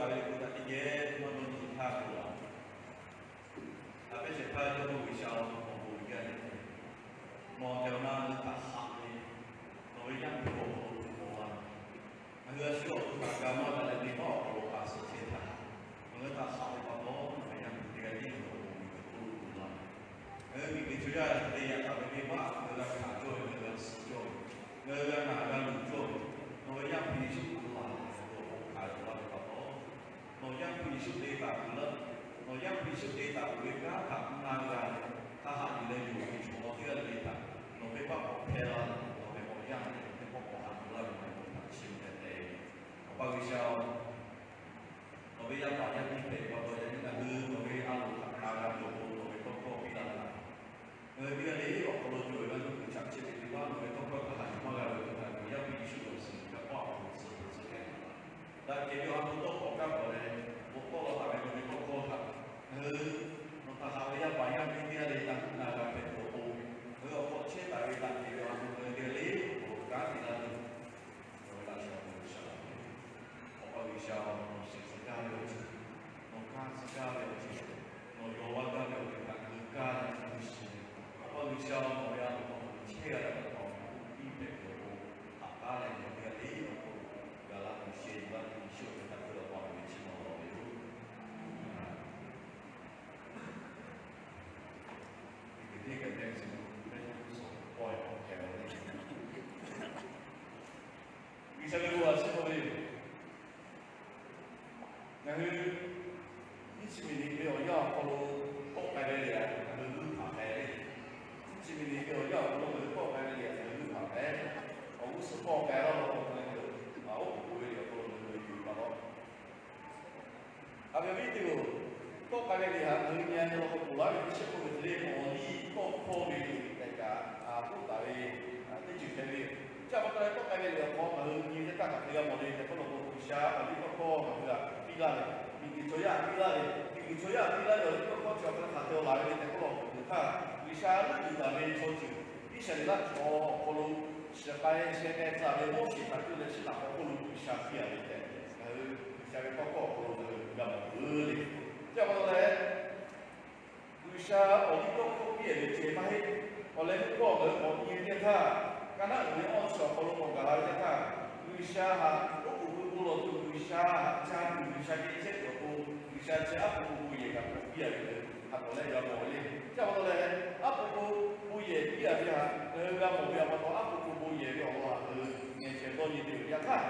ve htaꞈ teˇ geh maˇ dawˇ nyi htaˇ k'o, a pehˉ shehˍ hpaˇ Jawˇmawˇ G'uiˬsha awˬ bon uiˍ jaˇ ve, nawˬ tehˬ awˬ na ngaˬ hui htaꞈ haꞈ ve, nawˬ ve Yaˇ hpu awˬ hk'aw lo tuˬ k'awꞈ la, ngaˬ hui a shu awˬ to htaꞈ g'a maˇ g'a leh venˇbaˆ awˬ hk'aw lo k'a suh chehˇ htaˇ, ngaˬ hui htaꞈ haꞈ ve pa taw, nawˬ ve Yaˇ hpu teˇ g'aˇ tiˉ ve awˬ bon uiˍ ve hk'oˆ lo tuˬ la. Ngaˬ hui miˬguiˬ chaw yaˇ ve yaꞈ hk'aˇ ve venˇbaˆ ngaˬ hui g'a hkanˍ cawˇ ve, ngaˬ hui g'a suh cawˇ ve, ngaˬ hui g'a naˬ g'a luˬ cawˇ ve, nawˬ ve Yaˇ hpu Yeˍsuˆ Hkriꞈ lo haꞈ ve awˬ bon hkanˍ yuˬ laˇ ve pa taw, nawˬ Yaˇ hpu Yeˍsuˆ te taˍ peuˬ laˇ. Nawˬ Yaˇ hpu Yeˍsuˆ te taˍ peuˬ ve kanˉ htaꞈ na g'a leh, hk'a haꞈ yuˬ leh yonˍ ve chaw teˇ g'aˇ le le htaꞈ nawˬ venˇbaˆ k'awꞈ hpehˇ laˇ leh, nawˬ ve awˬ yanˇ leh venˇbaˆ k'awꞈ haꞈ yuˬ laˇ ve awˬ bon htaꞈ chiˇ mvuh tehꞈ te. Awˬ pa G'uiˬsha-oˬ, nawˬ ve yaˇ paˍ yaˇ miˇ hpehꞈ ve pa taw, yaꞈ nyi ngaˬ hui nawˬ ve a loˍ htaꞈ na g'a ve awˬ bon nawˬ ve tawˇ hkawˇ piˇ laˇ taˍ. Ngaˬ hui teˇ g'aˇ le awˬ hk'aw lo cawˬ ve g'a nuˇ kuiˬ chaꞈ chehˇ ve teˇ g'aˇ nawˬ ve tawˇ hkawˇ htaꞈ haꞈ yuˬ maˇ g'a ve htaꞈ, nawˬ Yaˇ hpu Yeˍsuˆ awˬ suhˍ g'a paˆ awˬ hk'aw lo tcuh tcuh k'ai. Daꞈ kehˬ ve awˬ ha hpu tawˇ hkawˇ kaˇ peuˬ leh, bon tawˆ la taˍ ve nawˬ ve tawˇ hkawˇ htaꞈ ngaˬ hui nawˬ htaꞈ haꞈ ve yaˇ paˍ yaˇ miˇ teˇ g'aˇ le htaꞈ na g'a hpehꞈ tuˬ awˬ pon, ngaˬ hui awˬ hk'aw chehˇ taˍ ve daꞈ kehˬ ve awˬ ha hpu ngaˬ hui teˇ g'aˇ le awˬ hk'aw lo kanˉ te laˇ tuˬ, nawˬ ve laꞈ sheh awˬ hk'aw lo shaˍ laꞈ ve, Awˬ pa G'uiˬsha-oˬ, nawˬ shehˍ tcuh gaˇ ve awˬ ceuˬ, nawˬ kanˇ tcuh gaˇ ve awˬ ceuˬ, nawˬ yaw laˇ gaˇ ve awˬ ceuˬ htaꞈ ngaˬ hui kaˇ leh ngaˬ hui shiˍ ve, Awˬ pa G'uiˬsha-oˬ, nawˬ ve a loˍ hk'aw lo chehˇ g'a leh nawˬ htaꞈ awˬ hk'aw lo piˇ hpehꞈ ve awˬ pon, htaꞈ taˉ leh ngaˬ hui teˇ g'aˇ le awˬ hk'aw lo gaˬ la tuˬ sheh yuˬ laˇ tuˬ Yeˍsuˆ awˬ hk'e htaꞈ hk'e awˬ pa awˬ e chi ma lawˬ ve yoˬ. Teˇ hkeh te ve, teˇ hkeh te ve, G'uiˬsha ve bon laꞈ chi k'oˆ ve yoˬ. Ngaˬ hui nyiˇ chi miˬ liꞈ ve awˬ yanˇ awˬ hk'aw lo tawˆ k'ai ve le, ngaˬ hui g'uiˇ hpanˍ k'ai ve. Nyiˇ chi miˬ liꞈ ve awˬ yanˇ awˬ hk'aw lo ngaˬ hui tawˆ k'ai ve le, ngaˬ hui g'uiˇ hpanˍ k'ai. Awˬ g'uˇ suhˍ tawˆ k'ai laˇ lo k'o, ngaˬ hui oˉ k'oˍ pui ve le awˬ hk'aw lo ngaˬ hui yuˬ pa taw, a ve viˉ teˇ-oˬ, tawˆ k'ai ve le htaꞈ ngaˬ hui nyi a nyi law k'o, ponˬ laˇ ve teˇ shehˆ k'oˆ ve hk'e le, awˬ liˇ tawˇ hkawˇ ve tehꞈ kaꞈ k'oˆ taˍ ve teˇ ceuˬ hpehꞈ ve yoˬ. Chi pa taw leh tawˆ k'ai ve le awˬ hk'aw ngaˬ hui nyi teˇ htaˇ hk'aˬ hk'e g'a mawˬ le tehꞈ k'oˆ law k'o, G'uiˬsha awˬ liˇ tawˇ hkawˇ ngaˬ hui htaꞈ piˇ laˇ ve, miˬguiˬ chaw yaˇ piˇ laˇ ve, miˬguiˬ chaw yaˇ piˇ laˇ ve awˬ liˇ tawˇ hkawˇ chi awˬ hk'aˬ hk'e hk'aˬ hk'e laˬ ve le tehꞈ k'oˆ law k'o, hk'aˬ G'uiˬsha leuˆ yuˬ taˍ ve chaw ceuˬ Iˉsaˍreˍlaˆ chaw awˬ hk'aw lo shiˍ k'ai sheh k'ai tcuh ve Moˉseˍ htaꞈ cuˇ leh chi htaꞈ k'awꞈ k'oˆ lo G'uiˬsha piˇ a ve tehꞈ, ngaˬ hui G'uiˬsha ve tawˇ hkawˇ awˬ hk'aw lo ngaˬ hui g'a mawˬ peuˬ le. Chi pa taw leh, G'uiˬsha awˬ liˇ tawˇ hkawˇ piˇ a ve ceh maˇ heˆ. Awˬ leh meuˇ kawˇ ngaˬ hui k'awꞈ nyi teˇ htaˇ, ka naˉ uiˍ ve awˇ chi awˬ hk'aw lo k'awꞈ gaˬ la ve teˇ htaˇ, G'uiˬsha htaꞈ oˉ k'oˍ pui pui law tuˬ, G'uiˬsha htaꞈ ca tuˬ, G'uiˬsha geh chehˇ tuˬ awˬ pon, G'uiˬsha chi aˉ po k'o bon yehˬ kaꞈ k'awꞈ piˇ a ve hk'a tawˍ leh g'a mawˬ ve le. Chi pa taw leh, aˉ po k'o bon yehˬ piˇ a ve htaꞈ ngaˬ hui g'a mawˬ ve pa taw, aˉ po k'o bon yehˬ ve awˬ lawn htaꞈ ngaˬ hui ngeh chehˇ dawˇ nyi tuˬ ve yaꞈ hk'aˇ,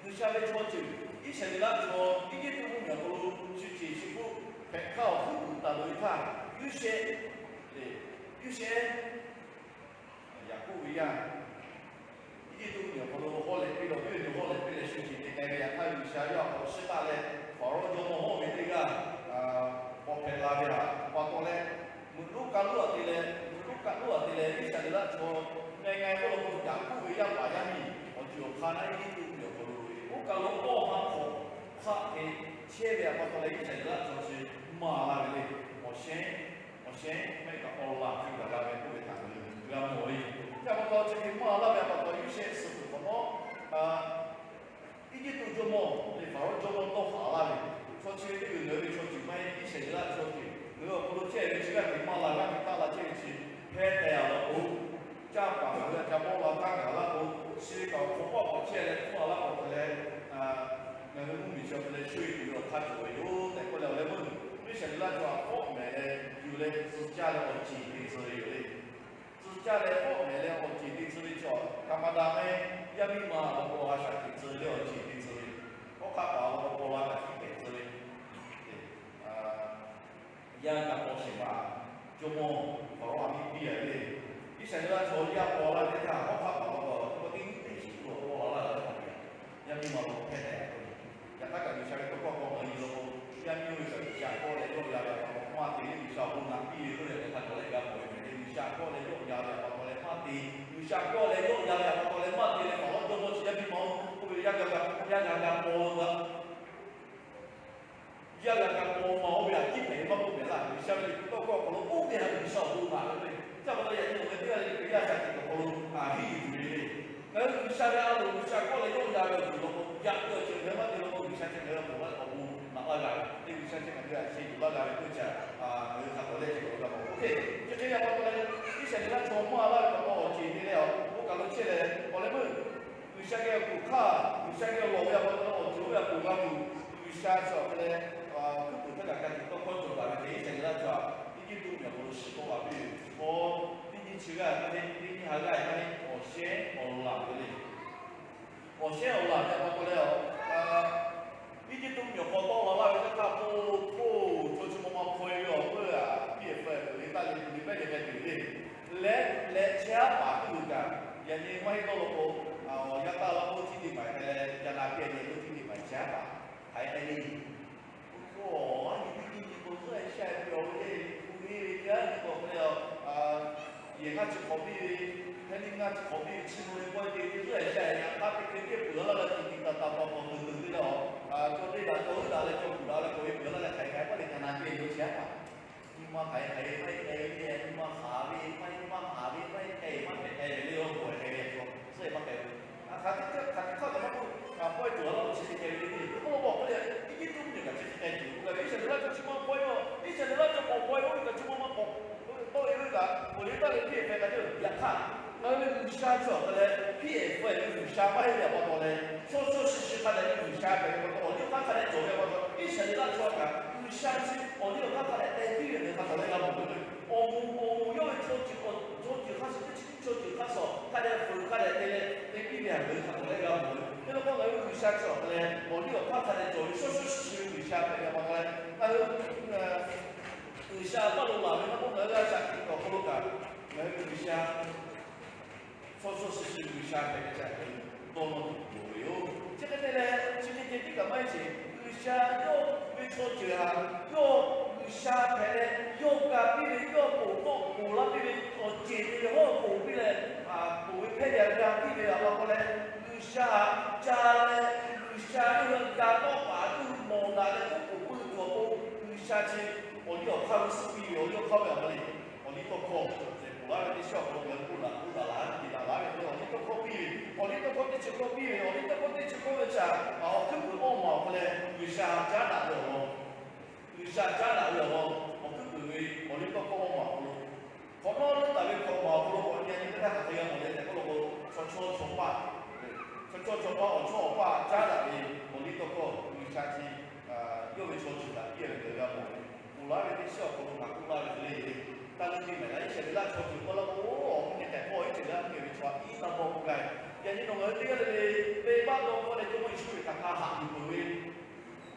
G'uiˬsha ve chaw ceuˬ Iˉsaˍreˍlaˆ chaw Eˇjiˇtuꞈ mvuhˇmiˬ awˬ hk'aw lo shu ceˬ shu k'oˆ hpehꞈ hk'aˇ awˬ hkuiˉ puiˍ taˍ loꞈ e htaˇ, Yoˇsehꞈ, Yoˇsehꞈ, Yaˍkoˆ ve yaˇ, Eˇjiˇtuꞈ mvuhˇmiˬ awˬ hk'aw lo hawˉ leh piˇ law, piˇ ve hawˉ leh piˇ leh shu ceˬ te k'ai ve yaꞈ hk'aˇ, G'uiˬsha yawˇ awˬ hk'aw lo shiˉ taˆ leh Hpaˍrawˇ jawˇmawˇ hawˉ ve teˇ g'aˇ k'awꞈ hpehꞈ la ve htaꞈ pa taw leh, meuꞈ lonˉ kaˆ lonˉ aꞈ te leh, meuꞈ lonˉ kaˆ lonˉ aꞈ te leh Iˉsaˍreˍlaˆ chaw ngaˬ ngaˬ k'oˆ law k'o, Yaˍkoˆ ve yaˇ paˍ yaˇ miˇ awˬ ceuˬ awˬ hk'aˇ naˆ Eˇjiˇtuꞈ mvuhˇmiˬ awˬ hk'aw lo ve oˇ kaˬ lo awˬ ha hk'awꞈ hk'aˆ hk'e chehˇ ve pa taw leh, Iˉsaˍreˍlaˆ chaw chi maˇ laˇ ve le. Awˬ shehˉ, awˬ shehˉ maˇ heˆ kaꞈ awˬ laˬ hk'e gaˬ la ve k'oˆ ve htaꞈ ngaˬ hui g'a mawˬ ve yoˬ. Chi pa taw chi hk'e maˇ laˇ ve pa taw, Yoˇsehꞈ suh tuˬ hk'awꞈ nawˉ Eˇjiˇtuꞈ jawˇmawˇ leh Hpaˍrawˇ jawˇmawˇ dawˇ haˍ laˇ ve, chaw chi ve teˇ g'uiˬ ngaˬ hui ve chaw ceuˬ maˇ heˆ, Iˉsaˍreˍlaˆ chaw ceuˬ ngaˬ hui awˬ hk'aw lo chehˇ ve chi g'aˇ hteꞈ maˇ la g'aˇ hteꞈ taˆ la chehˇ ve chi hpehˇ tehꞈ a law k'o, caˇ paˍ ngaˬ hui htaꞈ ca bawˆ la htaˇ gaˬ laˇ k'o, chi ve kaꞈ awˬ hk'aw k'awꞈ chehˇ leh hpfuhˇ a laˇ k'awꞈ hk'e leh, ngaˬ hui mvuhˇmiˬ chi awˬ hk'e leh sho e tuˬ ve awˬ hk'aˇ cawˬ ve yoˬ tehꞈ k'oˆ leh, awˬ leh meuˇ Iˉsaˍreˍlaˆ chaw htaꞈ fawˆ mehˍ leh yuˬ leh tcuh caˇ leh awˬ ceˬ te tcuh ve yoˬ le. Tcuh caˇ leh fawˆ mehˍ leh awˬ ceˬ te tcuh ve chaw, hk'aˬ ma daꞈ meh, yaˇ miˇ ma awˬ hk'aw a shaꞈ teꞈ tcuh leh awˬ ceˬ te tcuh ve, awˬ hk'aˇ paˍ awˬ hk'aw la kaꞈ tiˉ hpehꞈ tcuh ve, yaˇ g'a paw shehˍ ma jawˇmawˇ Hpaˍrawˇ a miˇ piˇ a ve le. Iˉsaˍreˍlaˆ chaw yaˇ paw laˇ ve teˇ htaˇ, awˬ hk'aˇ paˍ awˬ hk'aw teˇ nyiˉ teˇ shiˍ tuˬ awˬ paw la laˇ ve htaꞈ, yaˇ miˇ ma awˬ hk'aw hpehˇ tehꞈ k'oˆ ve. Yaꞈ hk'aˇ kaꞈ G'uiˬsha ve tawˇ hkawˇ k'awꞈ ngaˬ hui nyi law k'o, yaˇ miˇ oˇ ve kaꞈ G'uiˬsha kawˆ leh yawˆ yan ve pa taw maˇ te, G'uiˬsha awˬ bon naꞈ piˇ ve k'oˆ leh hk'a cawˬ leh g'a mawˬ ve hk'e le, G'uiˬsha kawˆ leh yawˆ yan ve pa taw leh maˇ te, G'uiˬsha kawˆ leh yawˆ yan ve pa taw leh maˇ te leh, Hpaˍrawˇ jawˇmawˇ chi yaˇ miˇ ma oˇ k'oˆ ve, yaˇ g'a g'a, yaˇ g'a g'a paw la, yaˇ g'a g'a paw ma oˇ ve htaꞈ tiˉ hpehꞈ ve maˇ k'oˆ mehˍ laˇ. G'uiˬsha ve liꞈ hpu tawˇ hkawˇ awˬ hk'aw lo oˇ ve htaꞈ G'uiˬsha awˬ bon naꞈ ve le. Chi pa taw yaꞈ nyi awˬ hk'e teˇ g'aˇ le le Hkriꞈ yaˇ shaꞈ teꞈ awˬ hk'aw lo ngaˬ hiˉ yuˬ tuˬ ve le. Ngaˬ hui G'uiˬsha ve a loˍ G'uiˬsha kawˆ leh yawˆ yan ve awˬ ceuˬ law k'o, yaꞈ ve awˬ ceuˬ ngaˬ hui maˇ te law k'o, G'uiˬsha chi ngaˬ hui awˬ moˍ laˇ awˬ bon naꞈ laˇ g'a ve, teˇ G'uiˬsha chi ngaˬ hui a chi yuˬ laˇ g'a ve k'oˆ ve chi, ngaˬ hui hk'a k'awꞈ leh chi k'awꞈ g'a k'o, oˇ hk'e chi hk'e g'a pa taw leh, Iˉsaˍreˍlaˆ chaw maˇ laˇ ve pa taw awˬ ceˬ ve leh awˬ bon kaꞈ lo chehˇ leh awˬ leh meuˇ G'uiˬsha geh awˬ hk'aˇ, G'uiˬsha geh awˬ lawˬ ve a pa taw awˬ ceuˬ oˇ ve awˬ bon g'a tuˬ, G'uiˬsha chi awˬ hk'e leh, hkui puiˬ htaˇ kaꞈ ka tiꞈ tawˇ hkawˇ cawˬ taˍ ve hk'e, Iˉsaˍreˍlaˆ chaw Eˇjiˇtuꞈ mvuhˇmiˬ awˬ hk'aw lo shiˍ tawˆ la piˇ ve, chaw teˇ nyi chi g'aˇ maˇ heˆ, teˇ nyi ha g'aˇ maˇ heˆ, awˬ shehˉ awˬ laˬ ve le. Awˬ shehˉ awˬ laˬ ve a pa taw leh, Eˇjiˇtuꞈ mvuhˇmiˬ awˬ hk'aw tawˆ la laˇ ve teˇ hk'aˇ k'o, k'o, chaw chi ma ma hpaw e ve awˬ peuˇ a piˇ e hpfuh e ve taˇ le, le pehˉ le pehˉ tuˬ le. Leh leh chehˇ aˉ paˍ tuˬ kaꞈ, yaꞈ nyi maˇ heˆ dawˇ law k'o, yaˇ taˇ laˇ k'oˆ tiˇ te maˍ hk'e leh, ca na piˇ a nyi k'oˆ tiˇ te maˍ chehˇ aˉ paˍ hk'aˬ hk'e le. K'o, a nyi teˇ nyi nyi k'o zuhˆ a shaˆ e ve awˬ le, hpu le ve kaꞈ nyi k'o hk'e le, yehˬ ngaˇ chi hk'awꞈ piˇ ve, hk'e le ngaˇ chi hk'awꞈ piˇ ve chi mvuh ve k'oˆ ve te zuhˆ a shaˆ e, yaꞈ hk'aˇ teˇ hk'e teˇ peuˬ laˇ leh tiꞈ tiꞈ taˍ taˍ taˍ taˍ teuˬ teuˬ te leh, chaw teˇ daꞈ chaw uˉ daꞈ leh chaw kuˬ daꞈ leh k'oꞈ e peuˬ laˇ leh hk'aˬ hk'e hpaˇ le ca na piˇ a nyi chehˇ aˉ paˍ. Nyi ma hk'aˬ hk'e hk'aˬ hk'e maˇ heˆ k'ai ve le, nyi ma haˍ ve maˇ heˆ, maˇ haˍ ve maˇ heˆ k'ai maˇ hpehꞈ k'ai ve le, awˬ bon hk'e ve a chaw suhˉ e maˇ k'ai ve. Hk'aˬ hk'e hk'aˬ hk'e hk'aˬ kaꞈ maˇ k'oˆ, hpaw e tuˬ a laˇ k'o chi hk'e k'ai ve le. K'oˆ law k'o hk'e le, Eˇjiˇtuꞈ mvuhˇmiˬ kaꞈ chi hk'e k'ai tuˬ k'oˆ ve, Iˉsaˍreˍlaˆ chaw chi ma hpaw e, Iˉsaˍreˍlaˆ chaw k'awꞈ hpaw e oˇ ve kaꞈ chi ma ma k'awꞈ tawˆ e ve kaꞈ k'oꞈ le taˇ le piˇ e hpehꞈ k'ai ve. Yaꞈ hk'aˇ ngaˬ hui ve G'uiˬsha chi awˬ hk'e leh piˇ e hpfuh e ve G'uiˬsha maˇ heˆ ve a pa taw leh, chaw chaw shiˍ shiˍ hk'a dehꞈ ve G'uiˬsha hpehꞈ ve pa taw, awˬ liˇ awˬ hk'aˇ hk'a dehꞈ cawˬ ve a pa taw, Iˉsaˍreˍlaˆ chaw kaꞈ G'uiˬsha chi awˬ liˇ awˬ hk'aˇ hk'a dehꞈ teh piˇ ve ngaˬ hui hk'a tawˍ leh g'a mawˬ ve k'o, awˬ moˍ awˬ moˍ yawˇ ve chaw ceuˬ, chaw ceuˬ hk'a shuˍ teˇ chi chaw ceuˬ hk'a shuˍ hk'a dehꞈ fuiˍ hk'a dehꞈ te leh te piˇ ve a ngaˬ hui hk'a tawˍ leh g'a mawˬ ve. Hk'e te k'o ngaˬ hui G'uiˬsha chi awˬ hk'e leh awˬ liˇ awˬ hk'aˇ hk'a dehꞈ cawˬ ve chaw chaw shiˍ shiˍ ve G'uiˬsha hpehꞈ ve a pa taw leh, ngaˬ hui G'uiˬsha maˇ lo laˬ ve maˇ k'oˆ, ngaˬ hui a shaꞈ teꞈ kuiˬ awˬ hk'aw lo kaꞈ ngaˬ hui G'uiˬsha chaw chaw shiˍ shiˍ G'uiˬsha hpehꞈ ve ca hk'e dawˇ nawˇ tuˬ loˍ ve yoˬ. Chi hk'e te leh, chi hk'e ceh tiˉ kaꞈ maˇ heˆ sheˍ, G'uiˬsha yawˇ ve chaw ceuˬ htaꞈ yawˇ G'uiˬsha hpehꞈ leh yawˇ ga piˇ ve, yawˇ k'oˍ tawˆ k'oˍ laˇ piˇ ve awˬ ceˬ te ve hawˉ k'oˍ piˇ leh, k'oˍ ve hpehˇ ve htaꞈ ga piˇ ve a pa taw leh, G'uiˬsha htaꞈ ca leh G'uiˬsha yawˇ hui ga tawˆ paˍ yawˇ hui mawˬ daꞈ leh k'oˆ k'oˍ pui tuˬ awˬ pon, G'uiˬsha chi awˬ liˇ awˬ hk'aˇ ve suhˉ piˇ ve awˬ liˇ awˬ hk'aˇ ve a pa le. Awˬ liˇ tawˇ hkawˇ, k'oˍ laˇ ve teˇ shiˉ awˬ hk'aw lo ngaˬ hui k'oˆ laˬ k'oˆ daꞈ laˬ ve te daꞈ laˬ ve k'o, awˬ liˇ tawˇ hkawˇ piˇ ve, awˬ liˇ tawˇ hkawˇ teˇ chi hkawˇ piˇ ve, awˬ liˇ tawˇ hkawˇ teˇ chi hkawˇ ve htaꞈ awˬ hkuiˉ puiˍ awˇ maˬ awˬ hk'aw leh G'uiˬsha caˉ daꞈ ve awˬ lawn, G'uiˬsha caˉ daꞈ ve awˬ lawn, awˬ hkuiˉ puiˍ ve awˬ liˇ tawˇ hkawˇ awˇ maˬ awˬ hk'aw lo, hk'awꞈ nawˉ leuˉ taˍ ve hkawꞈ maˬ awˬ hk'aw lo k'awꞈ nyi nyi teˇ htaˇ hk'aˬ hk'e g'a mawˬ le tehꞈ k'oˆ law k'o, chaw chawˇ chaw paˆ, chaw chawˇ chaw paˆ awˬ chawˇ awˬ paˆ caˉ daꞈ ve awˬ liˇ tawˇ hkawˇ G'uiˬsha chi yawˇ ve chaw ceuˬ htaꞈ piˇ ve ngaˬ hui g'a mawˬ ve. K'oˍ laˇ ve teˇ shiˉ awˬ hk'aw lo ngaˬ k'oˆ laˇ ve hk'e le, taˇ leuˉ piˇ mehˍ laˇ. Iˉsaˍreˍlaˆ chaw ceuˬ k'oˆ laˇ k'o, awˬ mvuhˇ nyi hk'e k'awˇ Iˉsaˍreˍlaˆ mvuhˇ miˬ ve chaw a iˉ taˇ bawˆ k'oˆ gaˇ ve. Yaꞈ nyi nawˬ ngaˬ hui teˇ g'aˇ le le venˇbaˆ dawˇ hkawˇ leh jawˇmawˇ Yeˍsuˆ Hkriꞈ htaꞈ hk'a haꞈ yuˬ peuˬ ve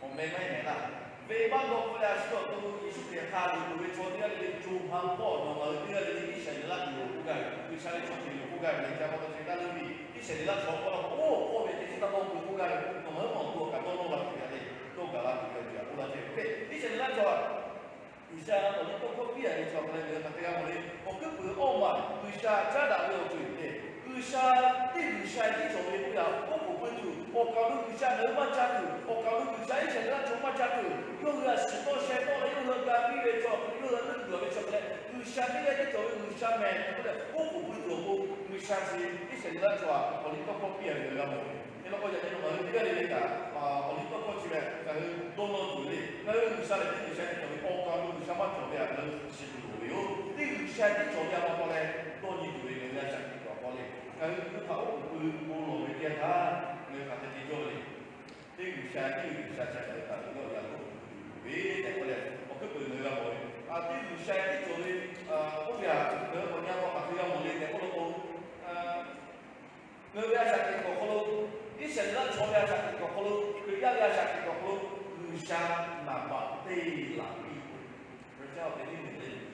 awˬ meh maˇ heˆ mehˍ laˇ. Venˇbaˆ dawˇ hkawˇ leh a shu awˬ to Yeˍsuˆ Hkriꞈ hk'a yuˬ peuˬ ve chaw teˇ g'aˇ le le co ha hkawˇ nawˬ ngaˬ hui teˇ g'aˇ le le Iˉsaˍreˍlaˆ yuˬ k'oˆ gaˇ ve, G'uiˬsha ve chaw ceuˬ yuˬ k'oˆ gaˇ ve le. Ca pa taw ceh taˇ leuˉ piˇ. Iˉsaˍreˍlaˆ chaw k'oˆ laˇ k'o, oˇ k'oˆ ve ceh tiˉ taˇ dawˇ peuˬ k'oˆ gaˇ ve, nawˬ ngaˬ hui awˬ to kaꞈ dawˇ nawˇ la tuˬ ve le, dawˇ gaˬ la tuˬ ve a ceh k'oˆ laˇ ceh. Iˉsaˍreˍlaˆ chaw G'uiˬsha awˬ liˇ tawˇ hkawˇ piˇ a ve chaw hk'a leh ngaˬ hui hk'aˬ hk'e g'a mawˬ le. Awˬ hkuiˉ puiˍ awˇ maˬ G'uiˬsha caˉ daꞈ ve awˬ ceuˬ le. G'uiˬsha teˇ G'uiˬsha tiˉ cawˬ ve k'oˆ ve htaꞈ oˉ k'oˍ pui tuˬ, awˬ kaˍ lo G'uiˬsha ngaˬ hui maˇ caˇ tuˬ, awˬ kaˍ lo G'uiˬsha Iˉsaˍreˍlaˆ chaw maˇ caˇ tuˬ, yawˇ hui a shiˍ tawˇ sheh tawˆ leh yawˇ hui a ga piˇ ve chaw, yawˇ hui a leuˆ tuˬ a ve chaw hk'a leh, G'uiˬsha teˇ g'aˇ tiˉ cawˬ ve G'uiˬsha mehˍ tehꞈ k'oˆ leh oˉ k'oˍ pui tuˬ awˬ pon, G'uiˬsha chi Iˉsaˍreˍlaˆ chaw htaꞈ awˬ liˇ tawˇ hkawˇ piˇ a ve ngaˬ hui g'a mawˬ ve. Hk'e law k'o yaꞈ nyi nawˬ ngaˬ hui teˇ g'aˇ le le kaꞈ awˬ liˇ tawˇ hkawˇ chi leh ngaˬ hui dawˇ nawˇ tuˬ le. Ngaˬ hui G'uiˬsha lehˬ teˇ G'uiˬsha tiˉ cawˬ ve, awˬ kaˍ lo G'uiˬsha maˇ cawˬ ve htaꞈ ngaˬ hui shiˍ tuˬ loˍ ve yoˬ. Teˇ G'uiˬsha tiˉ cawˬ ve a pa taw leh dawˇ nyi tuˬ ve ngaˬ hui a shaꞈ teꞈ kuˬ awˬ hk'aw le. Ngaˬ hui hkui htaꞈ oˉ k'oˍ pui bon lawˬ ve teˇ yanˇ htaˇ ngaˬ hui hk'aˬ hk'e te cawˇ ve le. Teˇ G'uiˬsha, teˇ G'uiˬsha chi htaꞈ ngaˬ hui htaꞈ yawˇ yaꞈ k'oˆ tuˬ ve tehꞈ k'oˆ leh, awˬ hkui peuˬ ngaˬ hui g'a mawˬ ve, teˇ G'uiˬsha tiˉ cawˬ ve k'oˆ ve htaꞈ ngaˬ hui k'awꞈ nyi a pa hk'aˬ hk'e g'a mawˬ le tehꞈ k'oˆ law k'o, ngaˬ hui ve a shaꞈ teꞈ kuˬ awˬ hk'aw lo, Iˉsaˍreˍlaˆ chaw ve a shaꞈ teꞈ kuˬ awˬ hk'aw lo, Hkriꞈ yaˇ ve a shaꞈ teꞈ kuˬ awˬ hk'aw lo, G'uiˬsha naˍ baꞈ teˇ laˬ piˇ k'o,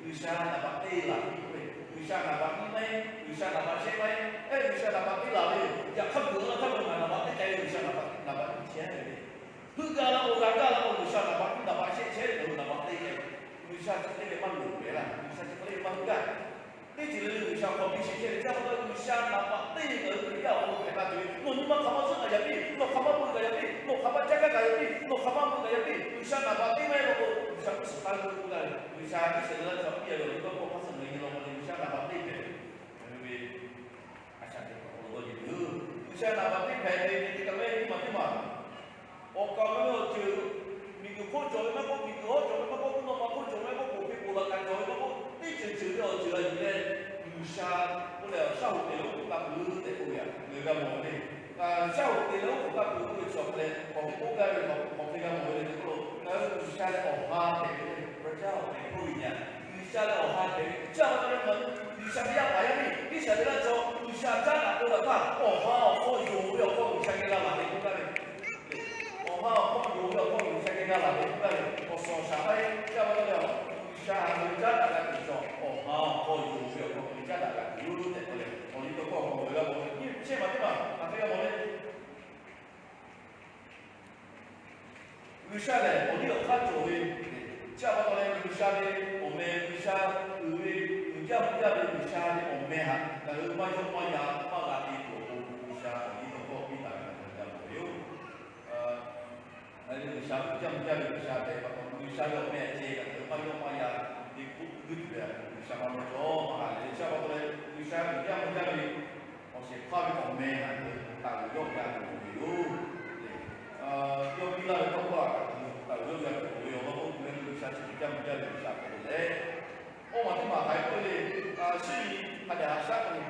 G'uiˬsha naˍ baꞈ teˇ laˬ piˇ k'o, G'uiˬsha naˍ baꞈ nyiˇ maˇ heˆ, G'uiˬsha naˍ baꞈ shehˆ maˇ heˆ, G'uiˬsha naˍ baꞈ teˇ laˬ ve yoˬ. Yaꞈ hk'aˇ beuꞈ la htaˇ lo ngaˬ naˍ baꞈ teˇ k'ai ve, G'uiˬsha naˍ baꞈ, naˍ baꞈ nyiˇ chehˇ ve le. Heuˆ gaˇ la k'o, g'a gaˇ la k'o, G'uiˬsha naˍ baꞈ nyiˇ naˍ baꞈ shehˆ chehˇ ve, naˍ baꞈ teˇ k'ai. G'uiˬsha chi teˇ g'aˇ maˇ loˍ ve laˇ, G'uiˬsha chi hk'e le maˇ heuˆ gaˇ. Teˇ ceuˬ le le G'uiˬsha hk'aw biˇ sheˍ chehˇ ve, chi pa taw G'uiˬsha naˍ baꞈ teˇ ngaˬ hui Hkriꞈ yaˇ awˬ hk'aw lo hpehꞈ la tuˬ ve, nawˬ nyi ma hk'aˬ ma zuhˆ kaꞈ yaꞈ piˇ, nawˬ hk'aˬ ma pui kaꞈ yaꞈ piˇ, nawˬ hk'aˬ ma caˇ gaˇ kaꞈ yaꞈ piˇ, nawˬ hk'aˬ ma mui kaꞈ yaꞈ piˇ, G'uiˬsha naˍ baꞈ teˇ maˇ heˆ law k'o, G'uiˬsha hk'e suhˍ taˇ g'uˇ k'oˆ gaˇ ve, G'uiˬsha Iˉsaˍreˍlaˆ chaw piˇ a ve awˬ liˇ tawˇ hkawˇ hk'a suhˍ ngaˬ hui nyi law k'o le, G'uiˬsha naˍ baꞈ teˇ hpehꞈ ve, ngaˬ hui ve a shaꞈ teꞈ kuˬ awˬ hk'aw lo dawˇ nyi tuˬ yoˬ. G'uiˬsha naˍ baꞈ teˇ hpehꞈ ve teˇ kaꞈ maˇ heˆ, nyiˇ maˬ teˇ maˬ Awˬ kaˍ ve awˬ ceuˬ, miˬguiˬ hk'oˆ cawˬ ve maˇ k'oˆ, miˬguiˬ hawˉ cawˬ ve maˇ k'oˆ, mvuhˇ naw ma hk'oˆ cawˬ ve maˇ k'oˆ, poˬ hpeˇ poˬ laꞈ kaꞈ cawˬ ve maˇ k'oˆ, teˇ ceuˬ ceuˬ ve awˬ ceuˬ a yuˬ leh, G'uiˬsha k'oˆ leh shaˉ hoꞈ te leh oˉ k'oˍ taˇ peuˬ tehꞈ k'oˆ ve htaꞈ ngaˬ hui g'a mawˬ ve le. Shaˉ hoꞈ te leh oˉ k'oˍ taˇ peuˬ k'oˆ ve chi awˬ hk'e leh, k'awꞈ k'oˆ gaˇ ve hk'awꞈ hk'e g'a mawˬ ve le. Hk'e k'o, ngaˬ hui G'uiˬsha leh awˬ ha hpehꞈ ve le, พระเจ้าแห่งผู้ยืนยัน, G'uiˬsha leh awˬ ha hpehꞈ ve. Chi a pa taw leh ngaˬ hui G'uiˬsha ve yaˇ paˍ yaˇ miˇ Iˉsaˍreˍlaˆ chaw G'uiˬsha caˉ daꞈ k'oˆ laˇ htaˇ, awˬ ha awˬ hk'aw yonˍ ve awˬ hk'aw G'uiˬsha geh g'a laˬ tehꞈ k'oˆ gaˇ ve. Awˬ ha awˬ hk'aw yonˍ ve awˬ hk'aw G'uiˬsha geh g'a laˬ tehꞈ k'oˆ gaˇ ve. Awˬ suhˍ awˬ shaˍ maˇ heˆ. Chi a pa taw leh G'uiˬsha ngaˬ hui caˉ daꞈ g'a tuˬ cawˬ, awˬ ha awˬ hk'aw yonˍ ve awˬ hk'aw G'uiˬsha caˉ daꞈ g'a tuˬ yoˬ tehꞈ k'oˆ leh, awˬ liˇ tawˇ hkawˇ awˬ hk'aw lo g'a mawˬ ve nyiˇ chi maˬ teˇ maˬ hk'aˬ hk'e g'a mawˬ le. G'uiˬsha lehˬ awˬ liˇ awˬ hk'aˇ cawˬ ve, chi a pa taw leh G'uiˬsha ve awˬ meh, G'uiˬsha uiˍ ve, uiˍ jaˇ mvuh jaˇ ve G'uiˬsha ve awˬ meh htaꞈ ngaˬ hui maˇ yawˆ maˇ yan maˇ g'a te tuˬ awˬ pon, G'uiˬsha awˬ liˇ tawˇ hkawˇ piˇ taˍ ve htaꞈ ngaˬ hui g'a mawˬ ve yoˬ. Ngaˬ hui G'uiˬsha uiˍ jaˇ mvuh jaˇ ve G'uiˬsha hpehꞈ pa taw, G'uiˬsha ve awˬ meh ceh ngaˬ hui maˇ yawˆ maˇ yan te k'oˆ guiˇ tuˬ ve, G'uiˬsha maˇ mawˬ cawˬ maˇ ha lehˬ. Chi a pa taw leh G'uiˬsha uiˍ jaˇ mvuh jaˇ ve awˬ shehˍ hpaˇ ve awˬ meh htaꞈ ngaˬ hui taˍ uiˍ yawˆ yan tuˬ loˍ ve yoˬ. Yawˇ piˇ laˇ ve tawˇ hkawˇ htaꞈ ngaˬ hui taˍ uiˍ yawˆ yan tuˬ loˍ ve yoˬ. Awˬ lawn k'o, ngaˬ hui G'uiˬsha chi uiˍ jaˇ mvuh jaˇ ve G'uiˬsha hpehꞈ ve leh, awˇ maˬ teˇ maˬ hk'aˬ hk'e k'oˆ ve le. Shinˉ nyi hk'a dehꞈ haꞈ shaˉ k'oˆ ve,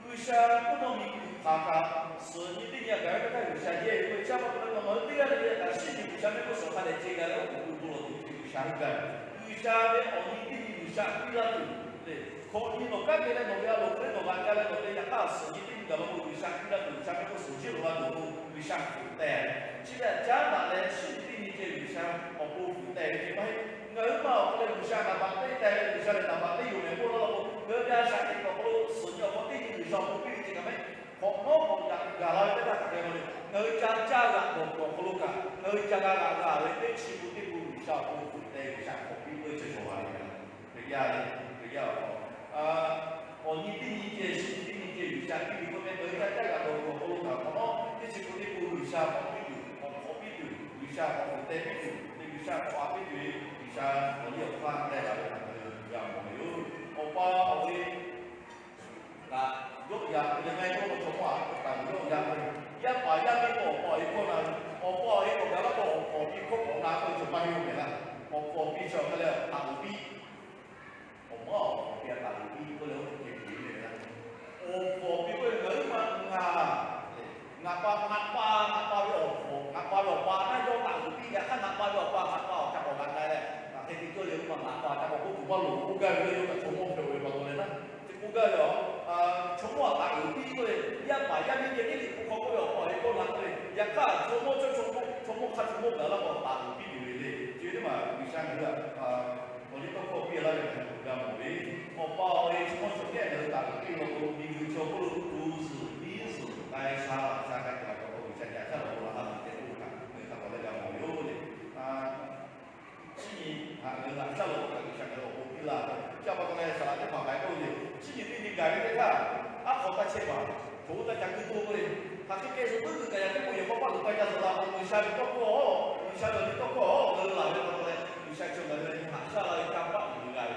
G'uiˬsha mvuhˇ naw miˬguiˬ hk'aˬ kaꞈ suhˍ nyi teˇ nyi a gaˬ ve teˇ htaˇ G'uiˬsha yehˇ ve k'oˆ ve chi a pa taw leh, nawˬ hui teˇ g'aˇ le le htaꞈ shinˉ nyi G'uiˬsha mehˆ g'uˇ suhˍ hk'a dehꞈ ceh g'a leh oˉ k'oˍ pui pui lawˬ tuˬ ve G'uiˬsha heuˆ gaˇ ve. G'uiˬsha ve awˬ nyi teˇ nyi G'uiˬsha piˇ laˇ tuˬ le. Hkawꞈ nyi nawˬ kanˉ te leh nawˬ ve a loˍ hk'e le nawˬ g'a ca leh nawˬ ve yaꞈ hk'aˇ suhˍ nyi teˇ nyi gaˬ la k'o, G'uiˬsha piˇ laˇ tuˬ G'uiˬsha mehˆ g'uˇ suhˍ jiˇ lo g'a tuˬ k'o, G'uiˬsha fuiˍ teh. Chi ve htaꞈ caˉ daꞈ leh shinˉ nyi teˇ nyi ceh G'uiˬsha awˬ pon fuiˍ teh ve ceh maˇ heˆ. Ngaˬ hui maˇ awˬ hk'aw leh G'uiˬsha naˍ baꞈ teˇ teh ve, G'uiˬsha lehˬ naˍ baꞈ teˇ yoˬ mehˍ k'oˆ laˇ la k'o, ngaˬ hui ve a shaꞈ teꞈ awˬ hk'aw lo suhˍ nyi awˬ hk'aw teˇ nyi G'uiˬsha awˬ pon piˇ ve ceh kaꞈ maˇ heˆ. Hk'awꞈ nawˉ k'awꞈ gaˬ la ve teˇ htaˇ hk'aˬ hk'e k'oˆ le, ngaˬ hui ca caˇ g'aꞈ dawˬ kuiˬ awˬ hk'aw lo kaꞈ ngaˬ hui ca g'a g'aꞈ g'a ve teˇ chi k'o teˇ k'o G'uiˬsha awˬ pon fuiˍ teh G'uiˬsha hk'awꞈ piˇ k'oˆ ve ceh cawˬ la ve. Hkriꞈ yaˇ ve, Hkriꞈ yaˇ awˬ hk'aw, awˬ nyi teˇ nyi ceh shinˉ nyi teˇ nyi ceh G'uiˬsha piˇ ve k'oˆ ve, ngaˬ hui ca caˇ g'aꞈ dawˬ kuiˬ awˬ hk'aw lo kaꞈ hk'awꞈ nawˉ teˇ chi k'o teˇ k'o G'uiˬsha k'awꞈ piˇ tuˬ, k'awꞈ hk'awꞈ piˇ tuˬ, G'uiˬsha k'awꞈ fuiˍ teh piˇ tuˬ, teˇ G'uiˬsha k'awꞈ a piˇ tuˬ ve G'uiˬsha awˬ liˇ awˬ hk'aˇ teh la ve htaꞈ ngaˬ hui g'a mawˬ ve yoˬ. Awˬ pa awˬ e kaꞈ yawˆ yan ve leh maˇ heˆ k'o chaw hk'aw a k'awꞈ taˍ ve yawˆ yan ve, yaˇ paˍ yaˇ miˇ k'o awˬ pa awˬ e hkawˇ na ve, awˬ pa awˬ e k'awꞈ gaˬ la k'o awˬ hk'awꞈ piˇ hkawˇ k'awꞈ na k'oˆ ve chaw maˇ heˆ ve mehˍ laˇ. Awˬ hk'awꞈ piˇ chaw hk'e leh taˍ uiˍ piˇ, awˬ mawˇ awˬ hk'awꞈ piˇ a taˍ uiˍ piˇ k'oˆ leh oˇ hk'e te tuˬ ve mehˍ laˇ. Awˬ hk'awꞈ piˇ k'oˆ ve ngaˬ hui maˇ ngaˬ, ngaˬ pa ngaˬ pa ngaˬ pa ve awˬ hk'awꞈ ngaˬ pa ve awˬ pa naˇ yawˇ taˍ uiˍ piˇ yaꞈ hk'aˇ ngaˬ pa ve awˬ pa ngaˬ pa awˬ ca k'awꞈ g'a k'ai leh, hk'e te cawˇ le maˇ ngaˬ pa ca k'awꞈ k'oˆ tuˬ maˇ loˍ k'oˆ gaˇ ve le. Yawˇ kaꞈ chaw mawˇ hpehꞈ ve pa taw leh naˇ, te k'oˆ gaˇ ve a, chaw mawˇ a taˍ uiˍ piˇ k'oˆ ve, yaˇ paˍ yaˇ miˇ ceh tiˉ liꞈ hpu hk'aw k'oˆ ve awˬ pa awˬ e kawˇ na k'oˆ ve, yaꞈ hk'aˇ chaw mawˇ chaw chaw mawˇ hk'aˇ chaw mawˇ gaˬ laˇ k'o taˍ uiˍ piˇ tuˬ ve le. Chi ve teˇ maˬ G'uiˬsha ngaˬ hui a awˬ liˇ tawˇ hkawˇ piˇ laˇ ve ngaˬ hui g'a mawˬ ve, awˬ pa awˬ e chaw mawˇ chaw kehˉ ngaˬ hui taˍ uiˍ piˇ law k'o, miˬguiˬ chaw hk'oˆ lo tu zuhˬ miˉ zuhˬ k'ai sha laꞈ sha k'ai tuˬ a cawˬ k'o, G'uiˬsha ca caˇ lawˬ k'o laꞈ ha tuˬ tehꞈ k'oˆ ve htaꞈ ngaˬ hui hk'a tawˍ leh g'a mawˬ ve yoˬ le. Chi nyi htaꞈ ngaˬ hui laꞈ sha lawˬ k'o kaꞈ G'uiˬsha ngaˬ hui awˬ pon piˇ laˇ ve. Chi a pa taw leh saˍ laꞈ teˇ hpaˍ k'ai k'oˆ ve, chi nyi teˇ nyi gaˬ ve teˇ htaˇ, aˉ hk'aw taˇ chehˇ paˍ, htoꞈ taˇ ca kuiˇ toˇ k'oˆ ve, hk'aˬ hk'e keh zuhꞈ puiˉ kuiˬ kaꞈ yaꞈ nyi k'o yehˬ k'aw paˇ luˬ k'ai ca zuhꞈ la k'o, G'uiˬsha ve tawˇ hkawˇ, G'uiˬsha ve awˬ liˇ tawˇ hkawˇ ngaˬ hui laˬ ve pa taw leh, G'uiˬsha chi ngaˬ hui nyi haꞈ shaˉ la ve kanˇ paˆ tuˬ g'a ve.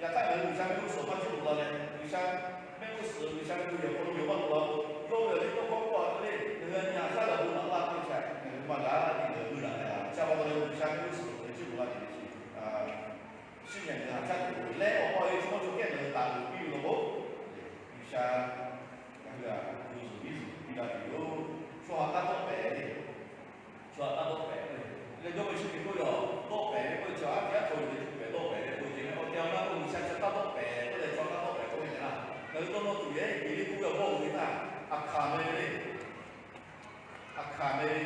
Yaꞈ hk'aˇ ngaˬ hui G'uiˬsha ve mehˆ g'uˇ suhˍ maˇ cawˇ law leh, G'uiˬsha mehˆ g'uˇ suhˍ G'uiˬsha ve yehˬ k'aw lo yehˬ maˇ tuˬ la k'o, yawˇ ve awˬ liˇ tawˇ hkawˇ k'oˆ a hk'e le, ngaˬ hui a nyi haꞈ shaˉ la bon laꞈ laˇ k'oˆ ve chi ngaˬ hui maˇ g'a a tiꞈ ngaˬ hui g'uˇ laˬ hpehꞈ la. Chi a pa taw leh G'uiˬsha ve mehˆ g'uˇ suhˍ ngaˬ hui cawˇ law laˇ ve chi, shinˉ nyi a nyi haꞈ shaˉ tuˬ leh awˬ pa awˬ e chaw mawˇ chaw kehˉ ngaˬ hui taˍ uiˍ piˇ ve law k'o, G'uiˬsha ngaˬ hui a tu zuhˬ miˉ zuhˬ piˇ laˇ tuˬ yoˬ. Chaw haꞈ taˇ dawˆ pehˍ le. Chaw haꞈ taˇ dawˆ pehˍ k'oˆ ve, leh Jawˇmawˇ Yeˍsuˆ Hkriꞈ k'oˆ ve, dawˆ pehˍ ve k'oˆ ve chi aˉ htiꞈ aˉ htaw yuˬ leh chi pehˍ dawˆ pehˍ ve k'oˆ ve ce meh awˬ te a maˇ k'oˆ G'uiˬsha chi taˇ dawˆ pehˍ k'oˆ leh chaw taˇ dawˆ pehˍ k'oˆ ve ce laˇ. Ngaˬ hui dawˇ nawˇ tuˬ yehˬ Eˍliˆ k'oˆ ve awˬ bawˆ uiˍ ve htaˇ, Aˍhkaˍ meh ve le. Aˍhkaˍ meh ve,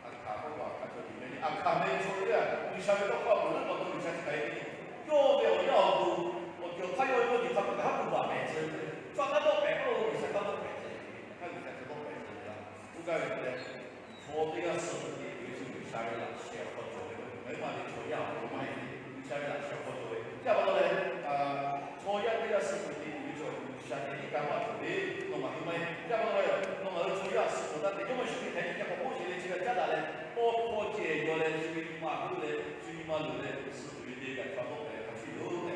Aˍhkaˍ k'oˆ k'o Aˍhkaˍ chaw yuˬ meh le. Aˍhkaˍ meh ve chaw teˇ g'aˇ G'uiˬsha ve tawˇ hkawˇ a loˍ laˇ pa taw G'uiˬsha chi hk'aˬ hk'e te yawˇ ve awˬ yaˇ awˬ to awˬ ceuˬ awˬ hk'aˇ yawˇ ve yawˇ nyi hk'a peu kaꞈ haˉ k'oˆ baˬ mehˍ tcuh ve. Chaw taˇ dawˆ pehˍ k'oˆ lo G'uiˬsha taˇ dawˆ pehˍ ce. Hk'aˬ hk'e G'uiˬsha taˇ dawˆ pehˍ ce le laˇ. Oˇ gaˇ ve hk'e leh, chaw teˇ g'aˇ suh tuˬ te tuˬ ve chi G'uiˬsha ve laꞈ sheh awˬ hk'aw cawˬ ve, ngaˬ hui maˇ ve chaw yaˇ awˬ hk'aw lo maˇ heˆ ve G'uiˬsha ve laꞈ sheh awˬ hk'aw cawˬ ve. Chi a pa taw leh, chaw yaˇ teˇ g'aˇ suh tuˬ te tuˬ ve chaw G'uiˬsha te tiˉ kanˇ paˆ cawˬ ve, nawˬ ngaˬ hui maˇ heˆ. Chi a pa taw leh, nawˬ ngaˬ hui chaw yaˇ suh tuˬ taˇ te Jawˇmawˇ Yeˍsuˆ Hkriꞈ hk'aˬ hk'e te k'awꞈ k'oˆ ce le chi g'a caˉ daꞈ leh, tawˇ hkawˇ ceh yaw leh chi ve nyi ma heuˆ leh chi nyi ma luˬ leh suh tuˬ ve te kaꞈ chaw dawˆ pehˍ hk'a shuˍ yoˬ tehꞈ,